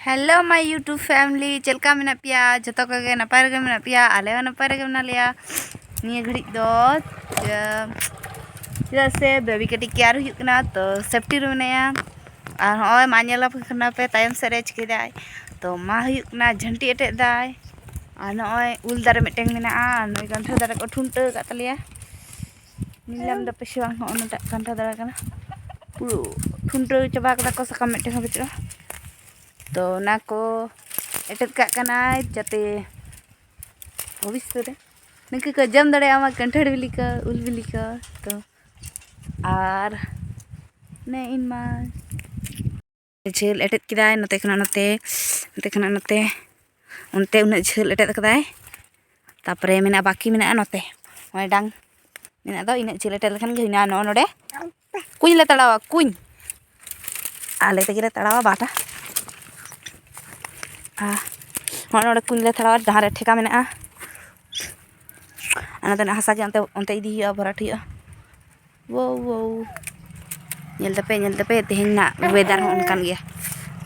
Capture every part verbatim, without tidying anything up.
Hello my YouTube family, ᱪᱮᱫ ᱞᱮᱠᱟ ᱢᱮᱱᱟᱜ ᱯᱮᱭᱟ? ᱡᱚᱛᱚ ᱠᱚᱜᱮ ᱱᱟᱯᱟᱭ ᱨᱮᱜᱮ ᱢᱮᱱᱟᱜ ᱯᱮᱭᱟ, ᱟᱞᱮ ᱦᱚᱸ ᱱᱟᱯᱟᱭ ᱨᱮᱜᱮ ᱢᱮᱱᱟᱜ ᱞᱮᱭᱟ ᱱᱤᱭᱟᱹ ᱜᱷᱟᱹᱲᱤᱡ ᱫᱚ᱾ ᱪᱮ-, ᱪᱮᱫᱟᱜ ᱥᱮ ᱵᱮᱵᱤ ᱠᱟᱹᱴᱤᱡ ᱠᱮᱭᱟᱨ ᱦᱩᱭᱩᱜ ᱠᱟᱱᱟ, ᱛᱚ ᱥᱮᱯᱴᱤ ᱨᱮ ᱢᱮᱱᱟᱭᱟ᱾ ᱟᱨ ᱦᱚᱸᱜᱼᱚᱭ ᱢᱟ ᱧᱮᱞ ᱟᱯᱮ ᱠᱟᱱᱟ ᱯᱮ ᱛᱟᱭᱚᱢ ᱥᱮᱫ ᱨᱮ ᱪᱤᱠᱟᱹᱭ ᱫᱟᱭ, ᱛᱚ ᱢᱟ ᱦᱩᱭᱩᱜ ᱠᱟᱱᱟ ᱡᱷᱟᱹᱱᱴᱤ ᱮᱴᱮᱫ ᱫᱟᱭ᱾ ᱟᱨ ᱱᱚᱜᱼᱚᱭ ᱩᱞ ᱫᱟᱨᱮ ᱢᱤᱫᱴᱮᱱ ᱢᱮᱱᱟᱜᱼᱟ, ᱟᱨ ᱱᱚᱜᱼᱚᱭ ᱠᱟᱱᱴᱷᱟᱲ ᱫᱟᱨᱮ ᱠᱚ ᱴᱷᱩᱱᱴᱟᱹᱣ ᱟᱠᱟᱫ ᱛᱟᱞᱮᱭᱟ᱾ ᱧᱮᱞ ᱧᱟᱢ ᱫᱟᱯᱮ ᱥᱮ ᱵᱟᱝ? ᱦᱚᱸᱜᱼᱚ ᱱᱚᱴᱟᱜ ᱠᱟᱱᱴᱷᱟᱲ ᱫᱟᱨᱮ ᱠᱟᱱᱟ, ᱯᱩᱨᱟᱹ ᱴᱷᱩᱱᱴᱟᱹᱣ ᱪᱟᱵᱟ ᱠᱟᱫᱟ ᱠᱚ, ᱥᱟᱠᱟᱢ ᱢᱤᱫᱴᱮᱱ ᱦᱚᱸ ᱵᱟᱹᱪᱩᱜᱼᱟ᱾ ᱛᱚ ᱚᱱᱟ ᱠᱚ ᱮᱴᱮᱫ ᱠᱟᱜ ᱠᱟᱱᱟᱭ ᱡᱟᱛᱮ ᱵᱷᱚᱵᱤᱥᱥᱚᱛ ᱨᱮ ᱱᱤᱝᱠᱟᱹ ᱠᱚ ᱡᱚᱢ ᱫᱟᱲᱮᱭᱟᱜ ᱢᱟ ᱠᱟᱱᱴᱷᱟᱲ ᱵᱤᱞᱤ ᱠᱚ, ᱩᱞ ᱵᱤᱞᱤ ᱠᱚ᱾ ᱛᱚ ᱟᱨ ᱱᱮ ᱤᱧ ᱢᱟ ᱡᱷᱟᱹᱞ ᱮᱴᱮᱫ ᱠᱮᱫᱟᱭ, ᱱᱚᱛᱮ ᱠᱷᱚᱱᱟᱜ ᱱᱚᱛᱮ, ᱱᱚᱛᱮ ᱠᱷᱚᱱᱟᱜ ᱱᱚᱛᱮ, ᱚᱱᱛᱮ ᱩᱱᱟᱹᱜ ᱡᱷᱟᱹᱞ ᱮᱴᱮᱫ ᱠᱟᱫᱟᱭ᱾ ᱛᱟᱨᱯᱚᱨᱮ ᱢᱮᱱᱟᱜᱼᱟ, ᱵᱟᱹᱠᱤ ᱢᱮᱱᱟᱜᱼᱟ ᱱᱚᱛᱮ, ᱱᱚᱜᱼᱚᱭ ᱰᱟᱝ ᱢᱮᱱᱟᱜ ᱫᱚ, ᱤᱱᱟᱹᱜ ᱡᱷᱟᱹᱞ ᱮᱴᱮᱫ ᱞᱮᱠᱷᱟᱱ ᱜᱮ ᱦᱩᱭᱱᱟ᱾ ᱱᱚᱜᱼᱚ ᱱᱚᱰᱮ ᱠᱩᱧ ᱞᱮ ᱛᱟᱲᱟᱣᱟ, ᱠᱩᱧ᱾ ᱟᱞᱮ ᱛᱮᱜᱮ ᱞᱮ ᱛᱟᱲᱟᱣᱟ ᱵᱟᱴᱟ᱾ ᱟᱨ ᱱᱚᱜᱼᱚ ᱱᱚᱰᱮ ᱠᱩᱧ ᱞᱮ ᱛᱟᱲᱟᱣᱟ, ᱡᱟᱦᱟᱸ ᱨᱮ ᱴᱷᱮᱠᱟ ᱢᱮᱱᱟᱜᱼᱟ᱾ ᱟᱨ ᱱᱚᱛᱮᱱᱟᱜ ᱦᱟᱥᱟ ᱜᱮ ᱚᱱᱛᱮ, ᱚᱱᱛᱮ ᱤᱫᱤ ᱦᱩᱭᱩᱜᱼᱟ, ᱵᱷᱚᱨᱟᱴ ᱦᱩᱭᱩᱜᱼᱟ᱾ ᱣᱳᱣ, ᱣᱳᱣ᱾ ᱧᱮᱞ ᱛᱟᱯᱮ, ᱧᱮᱞ ᱛᱟᱯᱮ, ᱛᱮᱦᱮᱧ ᱨᱮᱱᱟᱜ weather ᱦᱚᱸ ᱚᱱᱠᱟᱱ ᱜᱮᱭᱟ᱾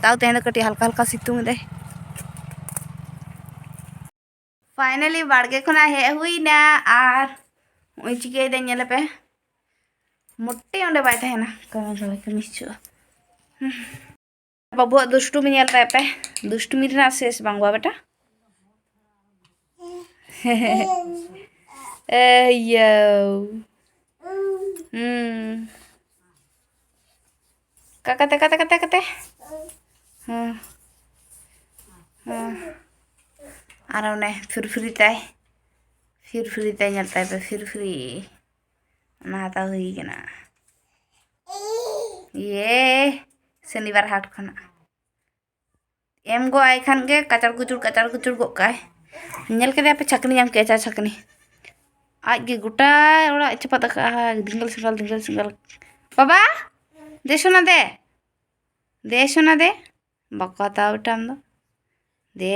ᱛᱟᱣ ᱛᱮᱦᱮᱧ ᱫᱚ ᱠᱟᱹᱴᱤᱡ ᱦᱟᱞᱠᱟ ᱦᱟᱞᱠᱟ ᱥᱤᱛᱩᱝ ᱮᱫᱟᱭ᱾ Finally ᱵᱟᱲᱜᱮ ᱠᱷᱚᱱᱟᱜ ᱦᱮᱡ ᱦᱩᱭᱱᱟ, ᱟᱨ ᱱᱚᱜᱼᱚᱭ ᱪᱤᱠᱟᱹᱭᱮᱫᱟᱭ ᱧᱮᱞ ᱯᱮ, ᱢᱚᱴᱮ ᱚᱸᱰᱮ ᱵᱟᱭ ᱛᱟᱦᱮᱱᱟ, ᱠᱟᱹᱢᱤ ᱫᱚ ᱵᱟᱭ ᱠᱟᱹᱢᱤ ᱦᱚᱪᱚᱜᱼᱟ᱾ ᱵᱟᱹᱵᱩᱣᱟᱜ ᱫᱩᱥᱴᱩᱢᱤ ᱧᱮᱞ ᱛᱟᱭ ᱯᱮ, ᱫᱩᱥᱴᱩᱢᱤ ᱨᱮᱱᱟᱜ ᱥᱮᱥ ᱵᱟᱝ ᱵᱟ ᱵᱮᱴᱟ᱾ ᱮ ᱭᱳ᱾ ᱦᱩᱸ᱾ ᱠᱟ-, ᱠᱟᱛᱮ, ᱠᱟᱛᱮ, ᱠᱟᱛᱮ, ᱠᱟᱛᱮ᱾ ᱦᱮᱸ᱾ ᱦᱮᱸ᱾ ᱟᱨ ᱚᱱᱮ ᱯᱷᱤᱨᱯᱷᱤᱨᱤ ᱛᱟᱭ᱾ ᱯᱷᱤᱨᱯᱷᱤᱨᱤ ᱛᱟᱭ, ᱧᱮᱞ ᱛᱟᱭ ᱯᱮ, ᱯᱷᱤᱨᱯᱷᱤᱨᱤ᱾ ᱚᱱᱟ ᱦᱟᱛᱟᱣ ᱦᱩᱭ ᱠᱟᱱᱟ᱾ ᱤᱭᱮ, ᱥᱚᱱᱤᱵᱟᱨ ᱦᱟᱴ ᱠᱷᱚᱱᱟᱜ᱾ ᱮᱢ ᱜᱚᱜ ᱟᱭ ᱠᱷᱟᱱ ᱜᱮ ᱠᱟᱪᱟᱲ ᱠᱩᱪᱩᱲ, ᱠᱟᱪᱟᱲ ᱠᱩᱪᱩᱲ ᱜᱚᱜ ᱠᱟᱭ᱾ ᱧᱮᱞ ᱠᱮᱫᱮᱭᱟ ᱯᱮ ᱪᱷᱟᱹᱠᱱᱤ ᱧᱟᱢ ᱠᱮᱫᱼᱟ, ᱪᱟ ᱪᱷᱟᱹᱠᱱᱤ᱾ ᱟᱡ ᱜᱮ ᱜᱚᱴᱟ ᱚᱲᱟᱜ ᱪᱟᱯᱟᱫ ᱟᱠᱟᱫᱼᱟ, ᱫᱷᱤᱸᱜᱟᱹᱞ ᱥᱤᱸᱜᱟᱞ, ᱫᱷᱤᱸᱜᱟᱹᱞ ᱥᱤᱸᱜᱟᱞ᱾ ᱵᱟᱵᱟ, ᱫᱮ ᱥᱳᱱᱟ ᱫᱮ᱾ ᱫᱮ ᱥᱳᱱᱟ ᱫᱮ᱾ ᱵᱟᱠᱚ ᱦᱟᱛᱟᱣᱟ ᱵᱮᱴᱟ ᱟᱢ ᱫᱚ᱾ ᱫᱮ᱾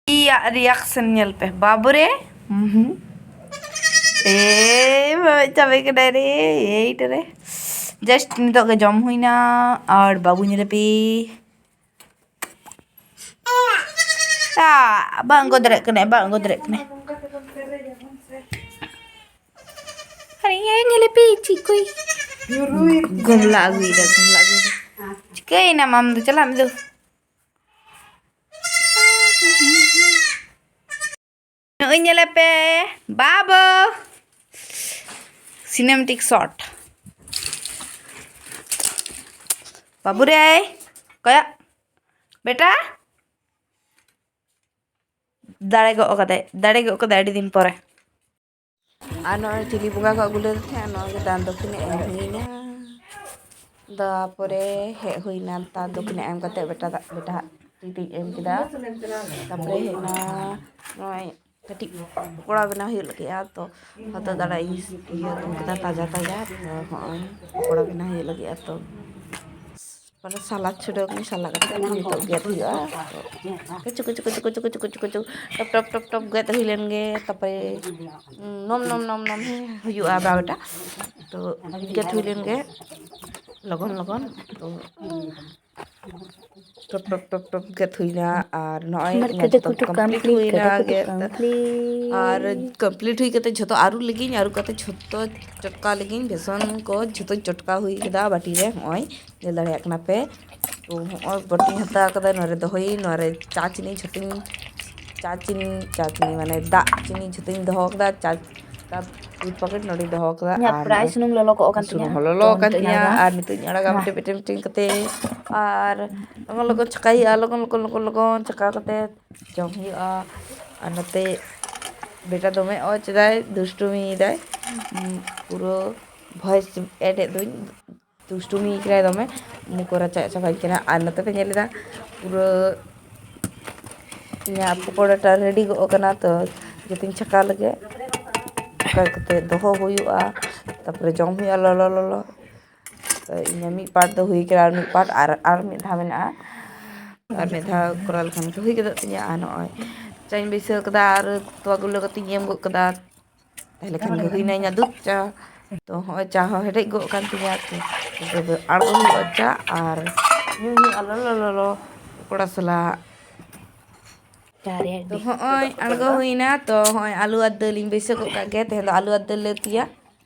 ᱤᱭᱟᱜ reaction ᱧᱮᱞ ᱯᱮ, ᱵᱟᱵᱨᱮ᱾ ᱦᱩᱸ᱾ ᱮ ᱵᱟᱵᱟ, ᱪᱟᱵᱮ ᱠᱟᱱᱟᱭ ᱨᱮ, ᱮᱭᱴ ᱨᱮ᱾ Just ᱱᱤᱛᱚᱜ ᱜᱮ ᱡᱚᱢ ᱦᱩᱭᱱᱟ, ᱟᱨ ᱵᱟᱹᱵᱩ ᱧᱮᱞᱮ ᱯᱮ᱾ ᱵᱟᱝ ᱜᱚᱫᱨᱮᱜ ᱠᱟᱱᱟᱭ, ᱵᱟᱝ ᱜᱚᱫᱨᱮᱜ ᱠᱟᱱᱟᱭ᱾ ᱟᱨ ᱤᱧ ᱟᱭᱳ ᱧᱮᱞᱮ ᱯᱮ, ᱪᱮᱫ ᱠᱚᱭ ᱜᱚᱢᱞᱟ ᱟᱹᱜᱩᱭᱮᱫᱟ, ᱜᱚᱢᱞᱟ ᱟᱹᱜᱩᱭᱮᱫᱟ᱾ ᱪᱤᱠᱟᱹᱭᱮᱱᱟᱢ ᱟᱢ ᱫᱚ? ᱪᱟᱞᱟᱜ ᱢᱮ ᱫᱩ᱾ ᱱᱚᱜᱼᱚᱭ ᱧᱮᱞᱮ ᱯᱮ, ᱵᱟᱵᱚ᱾ Cinematic shot᱾ ᱵᱟᱹᱵᱩ ᱨᱮ, ᱠᱚᱭᱚᱜ᱾ ᱵᱮᱴᱟ, ᱫᱟᱲᱮ ᱜᱚᱜ ᱠᱟᱫᱟᱭ, ᱫᱟᱲᱮ ᱜᱚᱜ ᱠᱟᱫᱟᱭ ᱟᱹᱰᱤ ᱫᱤᱱ ᱯᱚᱨᱮ᱾ ᱟᱨ ᱱᱚᱜᱼᱚᱭ ᱪᱤᱞᱤ ᱵᱚᱸᱜᱟ ᱠᱚ ᱟᱹᱜᱩ ᱞᱮᱫᱮ ᱛᱟᱦᱮᱸᱫ, ᱱᱚᱣᱟ ᱜᱮ ᱫᱟᱱ ᱫᱚᱠᱷᱤᱱᱟ ᱮᱢ ᱦᱩᱭᱱᱟ᱾ ᱛᱟᱯᱚᱨᱮ ᱦᱮᱡ ᱦᱩᱭᱱᱟ, ᱫᱟᱱ ᱫᱚᱠᱷᱤᱱᱟ ᱮᱢ ᱠᱟᱛᱮ ᱵᱮᱴᱟ ᱫᱟᱜ, ᱵᱮᱴᱟ ᱦᱟᱜ ᱛᱤ ᱛᱤᱧ ᱮᱢ ᱠᱮᱫᱟ᱾ ᱛᱟᱯᱚᱨᱮ ᱦᱮᱡ ᱮᱱᱟ, ᱱᱚᱜᱼᱚᱭ ᱠᱟᱹᱴᱤᱡ ᱯᱚᱠᱚᱲᱟ ᱵᱮᱱᱟᱣ ᱦᱩᱭᱩᱜ ᱞᱟᱹᱜᱤᱫᱼᱟ, ᱛᱚ ᱦᱚᱛᱚᱫ ᱟᱲᱟᱜ ᱤᱧ ᱤᱭᱟᱹ ᱟᱹᱜᱩ ᱠᱮᱫᱟ ᱛᱟᱡᱟ ᱛᱟᱡᱟ, ᱛᱚ ᱦᱚᱸᱜᱼᱚᱭ ᱯᱚᱠᱚᱲᱟ ᱵᱮᱱᱟᱣ ᱦᱩᱭᱩᱜ ᱞᱟᱹᱜᱤᱫᱼᱟ᱾ ᱛᱚ ᱢᱟᱱᱮ ᱥᱟᱞᱟᱫ ᱪᱷᱩᱰᱟᱹᱣ ᱠᱟᱹᱱᱟᱹᱧ, ᱥᱟᱞᱟ ᱠᱟᱛᱮ ᱱᱤᱛᱚᱜ ᱜᱮᱫ ᱦᱩᱭᱩᱜᱼᱟ᱾ ᱛᱚ ᱠᱩᱪᱩ ᱠᱩᱪᱩ ᱠᱩᱪᱩ ᱠᱩᱪᱩ ᱠᱩᱪᱩ ᱠᱩᱪᱩ ᱠᱩᱪᱩ ᱴᱚᱯ ᱴᱚᱯ ᱴᱚᱯ ᱴᱚᱯ ᱜᱮᱫ ᱦᱩᱭ ᱞᱮᱱ ᱜᱮ, ᱛᱟᱨᱯᱚᱨᱮ ᱱᱚᱢ ᱱᱚᱢ ᱱᱚᱢ ᱱᱚᱢ ᱦᱮᱸ ᱦᱩᱭᱩᱜᱼᱟ ᱵᱟᱨᱚᱴᱟ᱾ ᱛᱚ ᱜᱮᱫ ᱦᱩᱭ ᱞᱮᱱ ᱜᱮ ᱞᱚᱜᱚᱱ ᱞᱚᱜᱚᱱ᱾ ᱛᱚ ᱴᱚᱯ ᱴᱚᱯ ᱴᱚᱯ ᱴᱚᱯ ᱜᱮᱫ ᱦᱩᱭᱱᱟ᱾ ᱟᱨ ᱱᱚᱜᱼᱚᱭ ᱢᱟᱨᱠᱮᱴ ᱤᱧᱟᱹᱜ ᱡᱚᱛᱚ ᱠᱩᱴᱩ ᱠᱚᱢᱯᱞᱤᱴ complete, ᱦᱩᱭᱱᱟ ᱠᱟᱴᱟ ᱠᱩᱴᱩ ᱜᱮᱫ᱾ Complete᱾ ᱟᱨ ᱠᱚᱢᱯᱞᱤᱴ ᱦᱩᱭ ᱠᱟᱛᱮ ᱡᱷᱚᱛᱚ ᱟᱹᱨᱩ ᱞᱮᱜᱤᱧ, ᱟᱹᱨᱩ ᱠᱟᱛᱮ ᱡᱷᱚᱛᱚ ᱪᱚᱴᱠᱟ ᱞᱮᱜᱤᱧ, ᱵᱮᱥᱚᱱ ᱠᱚ ᱡᱷᱚᱛᱚ ᱪᱚᱴᱠᱟ ᱦᱩᱭ ᱠᱮᱫᱟ ᱵᱟᱹᱴᱤ ᱨᱮ᱾ ᱱᱚᱜᱼᱚᱭ ᱧᱮᱞ ᱫᱟᱲᱮᱭᱟᱜ ᱠᱟᱱᱟ ᱯᱮ᱾ ᱛᱚ ᱦᱚᱸᱜᱼᱚᱭ ᱵᱟᱹᱴᱤᱧ ᱦᱟᱛᱟᱣ ᱠᱟᱫᱟ, ᱱᱚᱣᱟ ᱨᱮ ᱫᱚᱦᱚᱭᱟᱹᱧ, ᱱᱚᱣᱟ ᱨᱮ ᱪᱟ ᱪᱤᱱᱤ ᱡᱷᱚᱛᱚᱧ, ᱪᱟ ᱪᱤᱱᱤ, ᱪᱟ ᱪᱤᱱᱤ ᱢᱟᱱᱮ ᱫᱟᱜ ᱪᱤᱱᱤ ᱡᱷᱚᱛᱚᱧ ᱫᱚᱦᱚ ᱠᱟᱫᱟ᱾ ᱪᱟ ᱠᱟᱯ ᱫᱩ ᱯᱟᱠᱮᱴ ᱱᱚᱰᱮᱧ ᱫᱚᱦᱚ ᱠᱟᱫᱟ᱾ ᱤᱧᱟᱹᱜ ᱟᱨ ᱯᱨᱟᱭ ᱱᱚᱜᱼᱚᱭ ᱥᱩᱱᱩᱢ ᱞᱚᱞᱚ ᱠᱚᱜ ᱠᱟᱱ ᱥᱩᱱᱩᱢ ᱛᱤᱧᱟ᱾ ᱦᱚᱸ ᱞᱚᱞᱚ ᱛᱚ ᱠᱟᱱ ᱱᱤᱛᱚᱜ ᱤᱧ ᱛᱤᱧᱟ᱾ ᱟᱬᱟᱜᱟ᱾ ᱟᱨ ᱱᱤᱛᱚᱜ ᱤᱧ ᱟᱲᱟᱜᱟ ᱢᱟ᱾ ᱢᱤᱫᱴᱮᱱ ᱢᱤᱫᱴᱮᱱ ᱠᱟᱛᱮ᱾ ᱟᱨ ᱞᱚᱜᱚᱱ ᱞᱚᱜᱚᱱ ᱪᱷᱟᱠᱟᱭ ᱦᱩᱭᱩᱜᱼᱟ, ᱞᱚᱜᱚᱱ ᱞᱚᱜᱚᱱ ᱞᱚᱜᱚᱱ ᱞᱚᱜᱚᱱ ᱪᱷᱟᱠᱟᱣ ᱠᱟᱛᱮ ᱡᱚᱢ ᱦᱩᱭᱩᱜᱼᱟ᱾ ᱟᱨ ᱱᱚᱛᱮ ᱵᱮᱴᱟ ᱫᱚᱢᱮ ᱚᱡᱽ ᱫᱟᱭ, ᱫᱩᱥᱴᱩᱢᱤᱭᱮᱫᱟᱭ᱾ ᱩᱸ, ᱯᱩᱨᱟᱹ ᱵᱷᱚᱭᱮᱥ ᱮᱰ ᱮᱫ ᱫᱚᱧ, ᱫᱩᱥᱴᱩᱢᱤ ᱠᱟᱱᱟᱭ ᱫᱚᱢᱮ, ᱢᱩ ᱠᱚ ᱨᱟᱪᱟᱜ ᱪᱟᱵᱟᱧ ᱠᱟᱱᱟ᱾ ᱟᱨ ᱱᱚᱛᱮ ᱯᱮ ᱧᱮᱞ ᱮᱫᱟ ᱯᱩᱨᱟᱹ ᱤᱧᱟᱹᱜ ᱯᱚᱠᱚᱲᱟᱴᱟ ᱨᱮᱰᱤ ᱜᱚᱜ ᱠᱟᱱᱟ, ᱛᱚ ᱡᱚᱛᱚᱧ ᱪᱷᱟᱸᱠᱟᱣ ᱞᱮᱜᱮ᱾ ᱪᱷᱟᱸᱠᱟᱣ ᱠᱟᱛᱮ ᱫᱚᱦᱚ ᱦᱩᱭᱩᱜᱼᱟ, ᱛᱟᱨᱯᱚᱨᱮ ᱡᱚᱢ ᱦᱩᱭᱩᱜᱼᱟ ᱞᱚᱞᱚ ᱞᱚᱞᱚ᱾ ᱛᱚ ᱤᱧᱟᱹᱜ ᱢᱤᱫ ᱯᱟᱨᱴ ᱫᱚ ᱦᱩᱭ ᱠᱟᱱᱟ, ᱟᱨ ᱢᱤᱫ ᱯᱟᱨᱴ ᱟᱨ, ᱟᱨ ᱢᱤᱫ ᱫᱷᱟᱣ ᱢᱮᱱᱟᱜᱼᱟ᱾ ᱟᱨ ᱢᱤᱫ ᱫᱷᱟᱣ ᱠᱚᱨᱟᱣ ᱞᱮᱠᱷᱟᱱ ᱜᱮ ᱦᱩᱭ ᱜᱚᱫᱚᱜ ᱛᱤᱧᱟᱹ᱾ ᱟᱨ ᱱᱚᱜᱼᱚᱭ ᱪᱟᱧ ᱵᱟᱹᱭᱥᱟᱹᱣ ᱠᱟᱫᱟ ᱟᱨ ᱛᱚᱣᱟ ᱜᱩᱞᱟᱹ ᱠᱟᱛᱮᱧ ᱮᱢ ᱜᱚᱫ ᱠᱟᱫᱟ᱾ ᱛᱟᱦᱞᱮ ᱠᱷᱟᱱ ᱜᱮ ᱦᱩᱭᱱᱟ ᱤᱧᱟᱹᱜ ᱫᱩᱫᱷ ᱪᱟ᱾ ᱛᱚ ᱦᱚᱸᱜᱼᱚᱭ ᱪᱟ ᱦᱚᱸ ᱦᱮᱰᱮᱡ ᱜᱚᱫ ᱠᱟᱱ ᱛᱤᱧᱟᱹ᱾ ᱛᱚ ᱱᱤᱛᱚᱜ ᱫᱚ ᱟᱬᱜᱚ ᱦᱩᱭᱩᱜᱼᱟ ᱪᱟ ᱟᱨ ᱧᱩ ᱦᱩᱭᱩᱜᱼᱟ ᱞᱚᱞᱚ ᱞᱚᱞᱚ ᱯᱚᱠᱚᱲᱟ ᱥᱟᱞᱟᱜ᱾ ᱛᱚ ᱦᱚᱸᱜᱼᱚᱭ ᱟᱬᱜᱚ ᱦᱩᱭᱱᱟ᱾ ᱛᱚ ᱦᱚᱸᱜᱼᱚᱭ ᱟᱹᱞᱩ ᱟᱨ ᱫᱟᱹᱞ ᱤᱧ ᱵᱟᱹᱭᱥᱟᱹᱣ ᱜᱚᱫ ᱠᱟᱜ ᱜᱮᱭᱟ᱾ ᱛᱮᱦᱮᱧ ᱫᱚ ᱟᱹᱞᱩ ᱟᱨ ᱫᱟᱹᱞ ᱞᱮ ᱩᱛᱩᱭᱟ᱾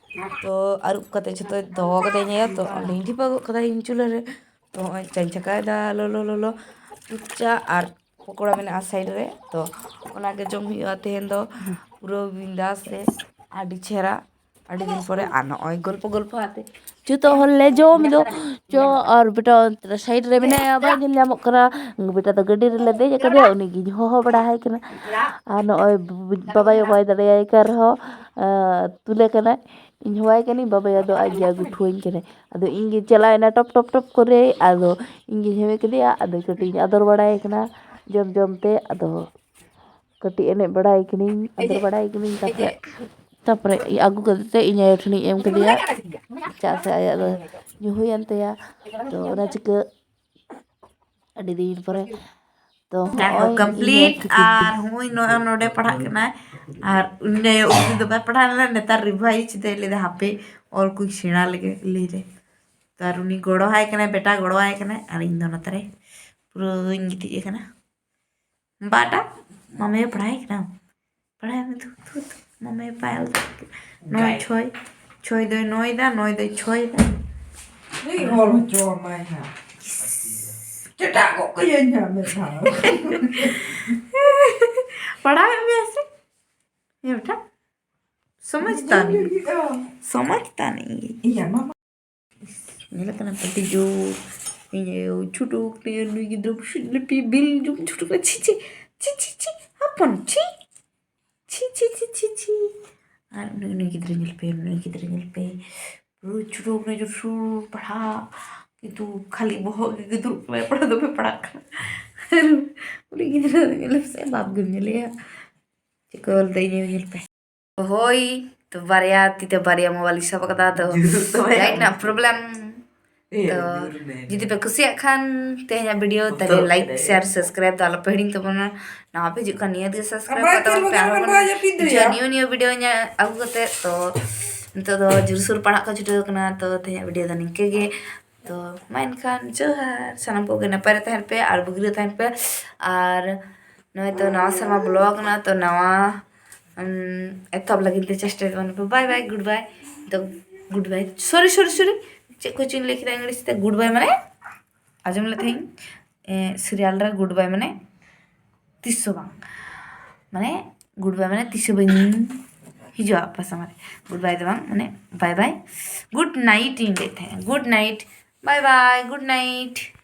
ᱛᱚ ᱟᱹᱨᱩᱵ ᱠᱟᱛᱮ ᱡᱷᱚᱛᱚ ᱫᱚᱦᱚ ᱠᱟᱫᱟᱧ ᱛᱚ ᱚᱸᱰᱮᱧ ᱴᱷᱤᱯᱟᱹ ᱜᱚᱫ ᱠᱟᱫᱟ ᱤᱧ ᱪᱩᱞᱦᱟᱹ ᱨᱮ᱾ ᱛᱚ ᱦᱚᱸᱜᱼᱚᱭ ᱪᱟᱧ ᱪᱷᱟᱠᱟᱭᱮᱫᱟ ᱞᱚᱞᱚ ᱞᱚᱞᱚ ᱫᱩᱫᱷ ᱪᱟ ᱟᱨ ᱯᱚᱠᱚᱲᱟ ᱢᱮᱱᱟᱜᱼᱟ ᱥᱟᱭᱤᱰ ᱨᱮ᱾ ᱛᱚ ᱚᱱᱟᱜᱮ ᱡᱚᱢ ᱦᱩᱭᱩᱜᱼᱟ ᱛᱮᱦᱮᱧ ᱫᱚ᱾ ᱯᱩᱨᱟᱹ ᱵᱤᱱᱫᱟᱥ ᱨᱮ ᱟᱹᱰᱤ ᱪᱮᱦᱨᱟ ᱟᱹᱰᱤ ᱫᱤᱱ ᱯᱚᱨᱮ᱾ ᱟᱨ ᱱᱚᱜᱼᱚᱭ ᱜᱚᱞᱯᱚ ᱜᱚᱞᱯᱚ ᱟᱛᱮ ᱡᱚᱛᱚ ᱦᱚᱲ ᱞᱮ ᱡᱚᱢ ᱫᱚ᱾ ᱪᱚ ᱟᱨ ᱵᱮᱴᱟ ᱚᱱᱛᱮ ᱨᱮ ᱥᱟᱭᱤᱰ ᱨᱮ ᱢᱮᱱᱟᱭᱟ, ᱵᱟᱭ ᱧᱮᱞ ᱧᱟᱢᱚᱜ ᱠᱟᱱᱟ᱾ ᱵᱮᱴᱟ ᱫᱚ ᱜᱟᱹᱰᱤ ᱨᱮᱞᱮ ᱫᱮᱡ ᱟᱠᱟᱫᱮᱭᱟ, ᱩᱱᱤᱜᱤᱧ ᱦᱚᱦᱚ ᱵᱟᱲᱟ ᱟᱭ ᱠᱟᱱᱟ᱾ ᱟᱨ ᱱᱚᱜᱼᱚᱭ ᱵᱟᱵᱟᱭ ᱵᱟᱭ ᱫᱟᱲᱮᱭᱟᱭ ᱠᱟᱱ ᱨᱮᱦᱚᱸ ᱛᱩᱞᱮ ᱠᱟᱱᱟᱭ᱾ ᱤᱧ ᱦᱚᱦᱚᱣᱟᱭ ᱠᱟᱹᱱᱟᱹᱧ, ᱵᱟᱵᱟᱭ ᱟᱫᱚ ᱟᱡ ᱜᱮ ᱟᱹᱜᱩ ᱦᱚᱴᱚᱣᱟᱹᱧ ᱠᱟᱱᱟᱭ᱾ ᱟᱫᱚ ᱤᱧ ᱜᱮ ᱪᱟᱞᱟᱣ ᱮᱱᱟ ᱴᱚᱯ ᱴᱚᱯ ᱴᱚᱯ ᱠᱚᱨᱮ᱾ ᱟᱫᱚ ᱤᱧ ᱜᱮᱧ ᱦᱮᱢᱮ ᱠᱮᱫᱮᱭᱟ᱾ ᱟᱫᱚ ᱠᱟᱹᱴᱤᱡ ᱤᱧ ᱟᱫᱚᱨ ᱵᱟᱲᱟᱭᱮ ᱠᱟᱱᱟ ᱡᱚᱢ ᱡᱚᱢ ᱛᱮ᱾ ᱟᱫᱚ ᱠᱟᱹᱴᱤᱡ ᱮᱱᱮᱡ ᱵᱟᱲᱟᱭ ᱠᱟᱹᱱᱟᱹᱧ, ᱟᱫᱚᱨ ᱵᱟᱲᱟᱭ ᱠᱟᱹᱱᱟᱹᱧ᱾ ᱛᱟᱯᱚᱨᱮ, ᱛᱟᱯᱚᱨᱮ ᱟᱹᱜᱩ ᱠᱟᱛᱮ ᱤᱧ ᱟᱭᱳ ᱴᱷᱮᱱᱤᱧ ᱮᱢ ᱠᱮᱫᱮᱭᱟ᱾ ᱪᱮᱫᱟᱜ ᱥᱮ ᱟᱭᱟᱜ ᱫᱚ ᱧᱩ ᱦᱩᱭᱮᱱ ᱛᱟᱭᱟ᱾ ᱛᱚ ᱚᱱᱟ ᱪᱤᱠᱟᱹ ᱟᱹᱰᱤ ᱫᱤᱱ ᱯᱚᱨᱮ ᱛᱚ ᱡᱟᱭᱦᱳᱠ, ᱦᱚᱸᱜᱼᱚᱭ complete᱾ ᱤᱧ ᱟᱨ ᱦᱚᱸᱜᱼᱚᱭ ᱱᱚᱜᱼᱚᱭ ᱱᱚᱰᱮ ᱯᱟᱲᱦᱟᱜ ᱠᱟᱱᱟᱭ᱾ ᱟᱨ ᱩᱱᱤ ᱟᱭᱳ ᱩᱱᱤ ᱫᱚ ᱵᱟᱭ ᱯᱟᱲᱦᱟᱣ ᱞᱮᱱᱟ, ᱱᱮᱛᱟᱨ revise ᱫᱟᱭ, ᱞᱟᱹᱭ ᱫᱟ ᱦᱟᱯᱮ ᱚᱞ ᱠᱚᱧ ᱥᱮᱬᱟ ᱞᱮᱜᱮ ᱞᱟᱹᱭ ᱫᱟᱭ᱾ ᱛᱚ ᱟᱨ ᱩᱱᱤ ᱜᱚᱲᱚ ᱟᱭ ᱠᱟᱱᱟᱭ, ᱵᱮᱴᱟ ᱜᱚᱲᱚ ᱟᱭ ᱠᱟᱱᱟᱭ, ᱟᱨ ᱤᱧ ᱫᱚ ᱱᱚᱛᱮ ᱨᱮ ᱯᱩᱨᱟᱹᱧ ᱜᱤᱛᱤᱡ ᱟᱠᱟᱱᱟ᱾ ᱵᱟᱴᱟ ᱢᱟᱢᱮ ᱯᱟᱲᱦᱟᱣ ᱠᱟᱱᱟ, ᱯᱟᱲᱦᱟᱣ ᱢᱮ, ᱛᱷᱩ, ᱛᱷᱩ, ᱛᱷᱩ, ᱢᱟᱢᱮ ᱯᱟᱭ ᱚᱞ ᱱᱚᱭ ᱪᱷᱚᱭ, ᱪᱷᱚᱭ ᱫᱚᱭ ᱱᱚᱭ ᱫᱟ, ᱱᱚᱭ ᱫᱚᱭ ᱪᱷᱚᱭ ᱫᱟ᱾ ᱱᱩᱭ ᱦᱚᱲ ᱦᱚᱪᱚ ᱟᱢᱟᱭ ᱦᱟᱸᱜ᱾ ᱪᱮᱴᱟᱜ ᱜᱚᱜ ᱠᱟᱹᱭᱟᱹᱧ ᱦᱟᱸᱜ ᱢᱤᱫ ᱫᱷᱟᱣ᱾ ᱯᱟᱲᱦᱟᱣᱮᱫ ᱢᱮᱭᱟ ᱥᱮ? ᱦᱮᱸ ᱵᱮᱴᱟ, ᱥᱚᱢᱚᱡᱽ ᱛᱟᱱᱤ, ᱥᱚᱢᱚᱡᱽ ᱛᱟᱱᱤ᱾ ᱤᱭᱟᱹ ᱢᱟᱢᱟ᱾ ᱧᱮᱞᱚᱜ ᱠᱟᱱᱟ ᱟᱹᱰᱤ ᱡᱳᱨ᱾ ᱤᱧ ᱟᱭᱳ ᱪᱷᱩᱴᱩ ᱠᱟᱱᱟᱭ, ᱱᱩᱭ ᱜᱤᱫᱽᱨᱟᱹ ᱵᱩᱥᱩᱵ ᱞᱮ ᱯᱤ ᱵᱤᱞ ᱡᱚᱢ ᱪᱷᱩᱴᱩ ᱠᱟᱱᱟ᱾ ᱪᱷᱤ, ᱪᱷᱤ, ᱪᱷᱤ, ᱪᱷᱤ, ᱪᱷᱤ, ᱦᱚᱯᱚᱱ, ᱪᱷᱤ, ᱪᱷᱤ, ᱪᱷᱤ, ᱪᱷᱤ, ᱪᱷᱤ᱾ ᱟᱨ ᱱᱩᱭ, ᱱᱩᱭ ᱜᱤᱫᱽᱨᱟᱹ ᱧᱮᱞ ᱯᱮ, ᱱᱩᱭ ᱜᱤᱫᱽᱨᱟᱹ ᱧᱮᱞ ᱯᱮ᱾ ᱯᱩᱨᱟᱹ ᱪᱷᱩᱴᱩ ᱠᱟᱱᱟᱭ, ᱡᱳᱨ ᱥᱩᱨ ᱯᱟᱲᱦᱟᱜ, ᱠᱤᱱᱛᱩ ᱠᱷᱟᱹᱞᱤ ᱵᱚᱦᱚᱜ ᱜᱮ ᱫᱩᱲᱩᱵ ᱠᱟᱱᱟᱭ, ᱯᱟᱲᱦᱟᱣ ᱫᱚᱢᱮ ᱯᱟᱲᱦᱟᱜ ᱠᱟᱱᱟ᱾ ᱩᱱᱤ ᱜᱤᱫᱽᱨᱟᱹ ᱧᱮᱞ ᱯᱮᱥᱮ, ᱵᱟᱯ ᱜᱮᱢ ᱧᱮᱞᱮᱭᱟ᱾ ᱪᱮᱫ ᱠᱚ ᱚᱞ ᱫᱟᱭ ᱤᱧ ᱧᱮᱞ ᱯᱮ᱾ ᱦᱳᱭ, ᱛᱚ ᱵᱟᱨᱭᱟ ᱛᱤ ᱛᱮ ᱵᱟᱨᱭᱟ ᱢᱳᱵᱟᱭᱤᱞ ᱤᱧ ᱥᱟᱵ ᱟᱠᱟᱫᱟ, ᱛᱚ ᱡᱩᱨ ᱫᱚ ᱵᱟᱭ ᱞᱟᱭᱤᱴ ᱨᱮᱱᱟᱜ ᱯᱨᱚᱵᱞᱮᱢ᱾ ᱮ, ᱛᱚ ᱡᱩᱨ ᱢᱮ᱾ ᱡᱩᱫᱤ ᱯᱮ ᱠᱩᱥᱤᱭᱟᱜ ᱠᱷᱟᱱ ᱛᱮᱦᱮᱧᱟᱜ ᱵᱷᱤᱰᱤᱭᱳ, ᱛᱟᱦᱞᱮ ᱵᱚᱛᱚᱨ ᱞᱟᱭᱤᱠ, ᱠᱟᱫᱟᱭ᱾ ᱥᱮᱭᱟᱨ, ᱥᱟᱵᱥᱠᱨᱟᱭᱤᱵ ᱫᱚ ᱟᱞᱚ ᱯᱮ ᱦᱤᱲᱤᱧ ᱛᱟᱵᱚᱱᱟ᱾ ᱱᱟᱣᱟ ᱯᱮ ᱦᱤᱡᱩᱜ ᱠᱷᱟᱱ ᱱᱤᱭᱟᱹ ᱫᱤᱱ ᱥᱟᱵᱥᱠᱨᱟᱭᱤᱵ ᱵᱟᱭ ᱠᱟᱛᱟᱵᱚᱱ ᱯᱮ, ᱠᱷᱮᱞ ᱟᱨᱦᱚᱸ ᱵᱟᱭ ᱵᱚᱱ ᱡᱟᱹᱯᱤᱫ ᱦᱤᱡᱩᱜᱼᱟ ᱫᱚᱭᱟ᱾ ᱱᱤᱭᱩ ᱱᱤᱭᱩ ᱵᱷᱤᱰᱤᱭᱳ ᱧᱮᱞ ᱟᱹᱜᱩ ᱠᱟᱛᱮ᱾ ᱛᱚ ᱱᱤᱛᱚᱜ ᱫᱚ ᱡᱳᱨᱥᱳᱨ ᱯᱟᱲᱦᱟᱜ ᱠᱚ ᱪᱷᱩᱴᱟᱹᱣ ᱠᱟᱱᱟ᱾ ᱛᱚ ᱛᱮᱦᱮᱧᱟᱜ ᱵᱷᱤᱰᱤᱭᱳ ᱫᱚ ᱱᱤᱝᱠᱟᱹ ᱜᱮ᱾ ᱛᱚ ᱢᱟ ᱮᱱᱠᱷᱟᱱ ᱡᱚᱦᱟᱨ, ᱥᱟᱱᱟᱢ ᱠᱚᱜᱮ ᱱᱟᱯᱟᱭ ᱨᱮ ᱛᱟᱦᱮᱱ ᱯᱮ ᱟᱨ ᱵᱩᱜᱤ ᱨᱮ ᱛᱟᱦᱮᱱ ᱯᱮ᱾ ᱟᱨ ᱱᱚᱜᱼᱚᱭ ᱛᱚ ᱱᱟᱣᱟ ᱥᱮᱨᱢᱟ ᱵᱚᱞᱚ ᱟᱠᱟᱱᱟ, ᱛᱚ ᱱᱟᱣᱟ ᱮᱛᱚᱦᱚᱵ ᱞᱟᱹᱜᱤᱫ ᱛᱮ ᱪᱮᱥᱴᱟᱭ ᱛᱟᱵᱚᱱ ᱯᱮ᱾ ᱵᱟᱭ ᱵᱟᱭ, ᱜᱩᱰ ᱵᱟᱭ᱾ ᱛᱚ ᱜᱩᱰ ᱵᱟᱭ, ᱥᱚᱨᱤ ᱥᱚᱨᱤ ᱥᱚᱨᱤ, ᱪᱮᱫ ᱠᱚᱪᱚᱧ ᱞᱟᱹᱭ ᱠᱮᱫᱟ ᱤᱝᱞᱤᱥ ᱛᱮ᱾ ᱜᱩᱰ ᱵᱟᱭ ᱢᱟᱱᱮ, ᱟᱸᱡᱚᱢ ᱞᱮᱫ ᱛᱟᱦᱮᱸᱧ ᱥᱤᱨᱤᱭᱟᱞ ᱨᱮ, ᱜᱩᱰ ᱵᱟᱭ ᱢᱟᱱᱮ ᱛᱤᱥ ᱦᱚᱸ ᱵᱟᱝ, ᱢᱟᱱᱮ ᱜᱩᱰ ᱵᱟᱭ ᱢᱟᱱᱮ ᱛᱤᱥ ᱦᱚᱸ ᱵᱟᱹᱧ ᱦᱤᱡᱩᱜᱼᱟ ᱟᱯᱮ ᱥᱟᱢᱟᱝ ᱨᱮ᱾ ᱜᱩᱰ ᱵᱟᱭ ᱫᱚ ᱵᱟᱝ, ᱢᱟᱱᱮ ᱵᱟᱭ ᱵᱟᱭ, ᱜᱩᱰ ᱱᱟᱭᱤᱴ ᱤᱧ ᱞᱟᱹᱭᱮᱫ ᱛᱟᱦᱮᱸᱫ᱾ ᱜᱩᱰ ᱱᱟᱭᱤᱴ, ᱵᱟᱭ ᱵᱟᱭ, ᱜᱩᱰ ᱱᱟᱭᱤᱴ᱾